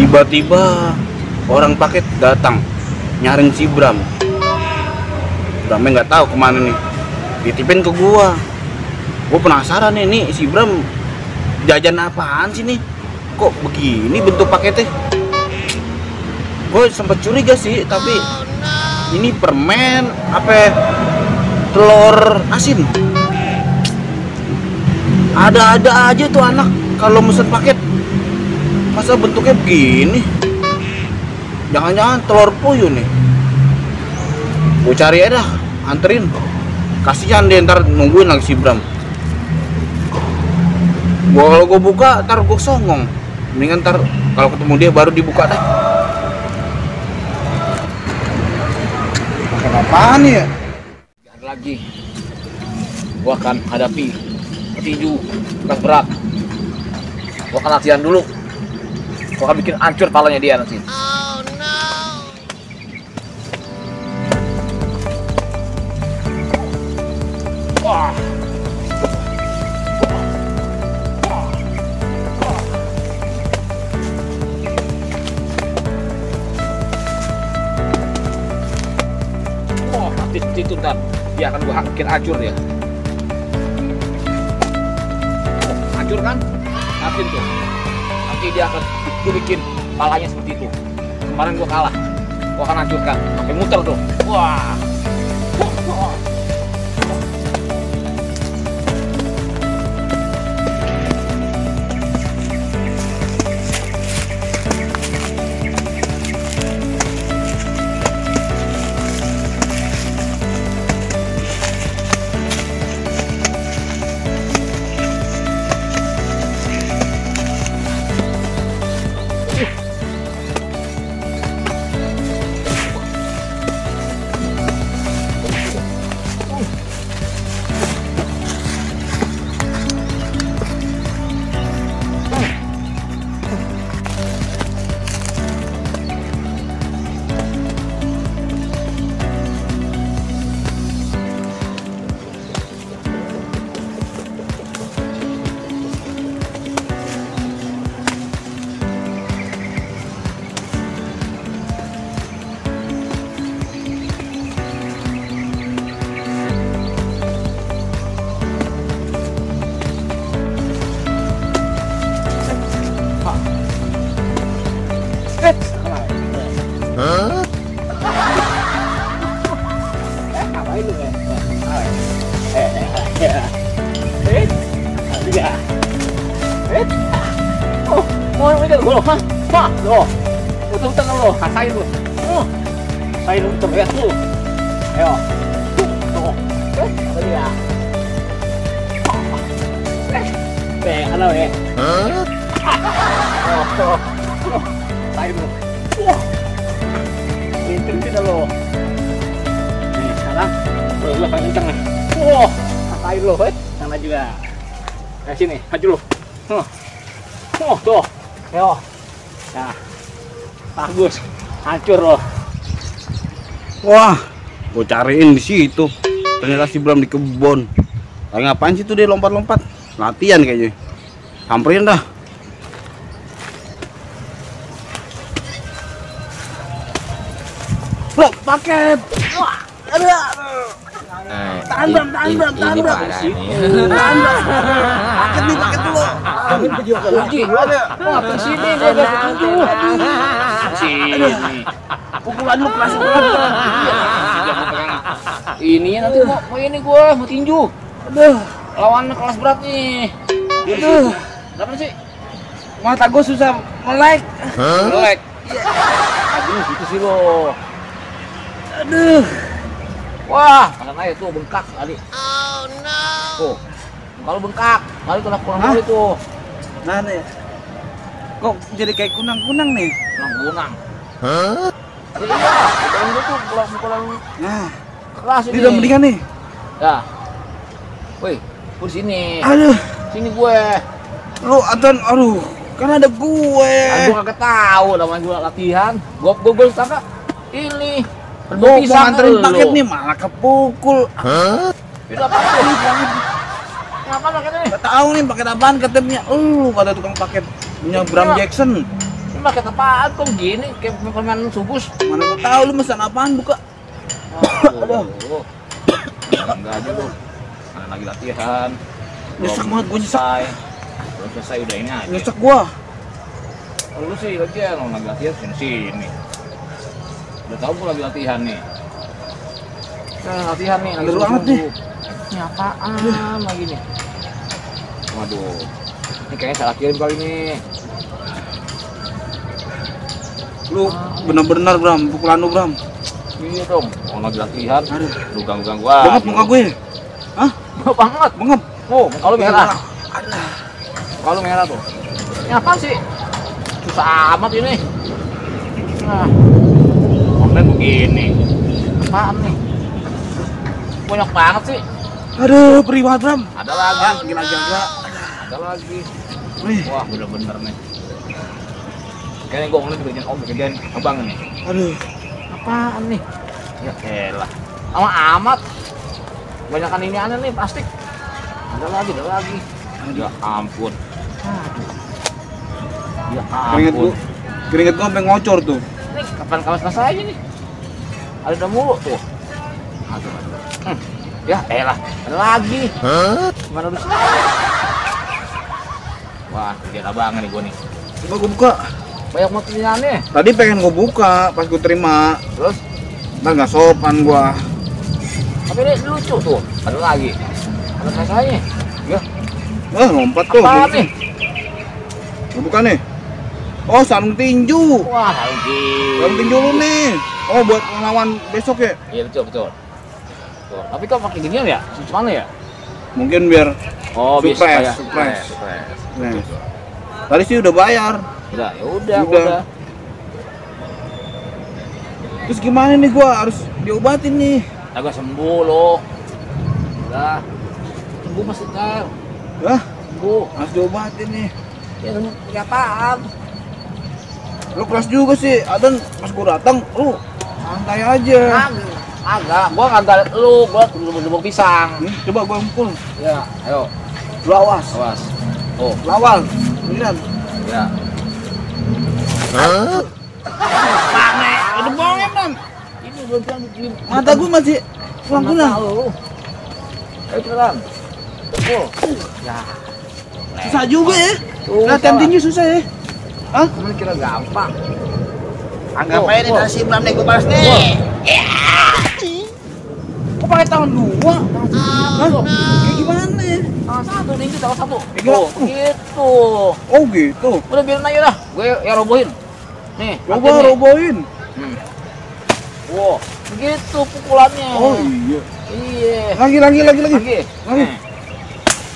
Tiba-tiba orang paket datang nyaring si Bram. Bramnya nggak tahu kemana nih, titipin ke gua. Gua penasaran nih si Bram jajan apaan sih nih? Kok begini bentuk paketnya? Gue sempet curiga sih, tapi ini permen apa telur asin? Ada-ada aja tuh anak kalau mesen paket. Masa bentuknya begini? Jangan-jangan telur puyuh nih. Gue cari aja dah, anterin. Kasihan dia ntar nungguin lagi si Bram. Kalau gue buka, ntar gue songong. Mendingan ntar kalau ketemu dia baru dibuka dah. Makan apaan ya? Gak ada lagi. Gue akan hadapi petinju kelas berat. Gue akan latihan dulu. Gue akan bikin hancur palanya dia nanti. Wah. Itu ntar dia akan gue bikin hancur dia. Hancur kan? Nanti tuh. Nanti dia akan gue bikin palanya seperti itu. Kemarin gue kalah. Gue akan hancurkan sampai muter tuh. Wah. Ngapain lu ya? Oh, mau ini lo, hah, lo, utang lo, kasain lo, kasain lo terlihat lo, ayo, tuh, apa dia? Ano eh? Oh, kasain lo, pinter lo. Nih sekarang, lo paling kencang nih, kasain lo, sana juga. Sini, maju lo. Tuh. Ayo. Nah. Bagus. Hancur loh. Wah, gue cariin di situ. Ternyata si Bram di kebun. Lagi ngapain sih tuh dia lompat-lompat? Latihan kayaknya. Samperin dah. Loh, paket. Wah, ada. Tahan Bram. Paket dulu. Uji. Wah, ke sini gua udah setuju. Sini. Pukulan lu keras banget. Ini nanti mau ini gua mau tinju. Aduh, Lawan kelas berat nih. aduh. Kenapa sih? Mata gue susah melek. Melek. Aduh, gitu sih lo. Aduh. Wah, makan aja tuh bengkak tadi. Oh no. Tuh. Kalau bengkak, kali kena kurang itu. Nah nih. Kok jadi kayak kunang-kunang nih? Kunang-kunang. Hah? Iya, pukulan gue tuh pukulan Nah, keras ini. ini udah mendingan nih. Ya. Woi, gue sini. Aduh, Sini gue. lu atan, aduh, kan ada gue. Gue kagak tahu namanya gue latihan. Gue sangka ini. Mau nganterin paket nih malah kepukul. Hah? Itu apa sih? Kenapa paketnya nih? Gak tahu nih paket apaan, katanya kata tukang paket punya Bram Jackson. pakai apaan kok gini? Kayak permen subus. Mana gua tahu lu pesan apaan buka. Aduh. Enggak aja lu. Mana lagi latihan. Nyesek banget gua nyesek. Belum selesai udah ini aja. Nyesek gua. Lu sih latihan, lu lagi latihan sini. Udah tahu gua lagi latihan nih. Latihan nih, lagi Bener banget nih. Ini apaan lagi nih? Waduh. Ini kayaknya salah kirim kali ini. Lu bener-bener Bram, pukulan lu Bram. Iya dong, mau lagi latihan. Aduh. Lu ganggu-ganggu aja. Bengap muka gue. Hah? Banget. Bengap. Oh, kalau merah. Aduh. Kalau merah tuh. Ini apa sih? Susah amat ini. Nah. Online begini. Apaan nih? Banyak banget sih. Aduh, perih banget Bram. Ada lagi. Gila jaga. Ada lagi. Nih. Wah, bener-bener nih. Kayaknya gue ngeliat kerjaan om, kerjaan abang nih. Aduh. Apaan nih? Ya elah. Sama amat. Banyakan ini aneh nih, plastik. Ada lagi. Ya ampun. Ya ampun. Keringet gua sampai ngocor tuh. Ini kapan kawas aja nih? Ada mulu tuh. Aduh. Ya elah, ada lagi. Gimana lu? Wah, kerjaan abang nih gue nih. Coba gua buka. Banyak motifnya. Tadi pengen gua buka, pas gua terima. Terus? Ntar nggak sopan gua. Tapi ini lucu tuh. Ada lagi. Ada rasanya. Ya. Wah, lompat tuh. Apaan nih? Gua buka nih. Oh, sarung tinju. Wah, lagi. Sarung tinju lu nih. Oh, buat ngelawan besok ya? Iya betul. Tuh. Tapi kok pakai ginian ya? Gimana ya? Mungkin biar Surprise. Nah. Tadi sih udah bayar. Udah. Terus gimana nih gua harus diobatin nih? Agak sembuh loh. Udah. Sembuh maksudnya. Hah? Sembuh. Harus diobatin nih. Ya pakai apaan? Lu keras juga sih. Adan pas gua datang, lu santai aja. Agak. Gua ngantar lu, gua lubuk pisang. Coba gua mukul. Ya, ayo. Lu awas. Oh, Lawal. Beneran. ya. Panek. Udah bohongin, Bang. Ini gua bilang bikin. Mata gua masih kurang-kurang. Ayo cepetan. Ya. Susah juga ya. Susah. Latihan tinju susah ya. Hah? Kamu kira gampang? Anggap aja nih dari si Bram nih gua balas nih. Kok pakai tangan dua? Hah? Kayak gimana? Satu ninju salah satu. Oh, Gitu. Oh gitu. Udah biarin aja dah. Gue yang robohin. Nih. Coba latihan nih. robohin. Wow, begitu pukulannya. Oh iya. Iya. Lagi. Lagi. Lagi.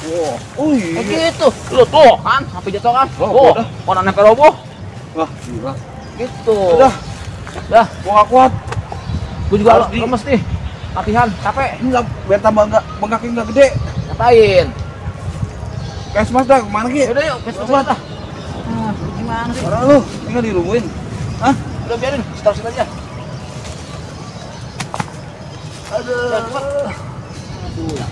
Wow. Oh iya. Begitu. Lu tuh kan, sampai jatuh kan. Oh, udah. Kok nempel roboh? Wah, gila. Gitu. Udah. Dah. Gua gak kuat. Gue juga Harus di- lemes nih. Latihan, capek. Enggak, biar tambah bengkaknya enggak gede. Ngapain? Kayak smash dah, kemana Ki? Yaudah yuk, pesawat dah. Gimana sih? Orang lu, tinggal dirumuin. Hah? Udah biarin, start aja. Aduh. Aduh, ya,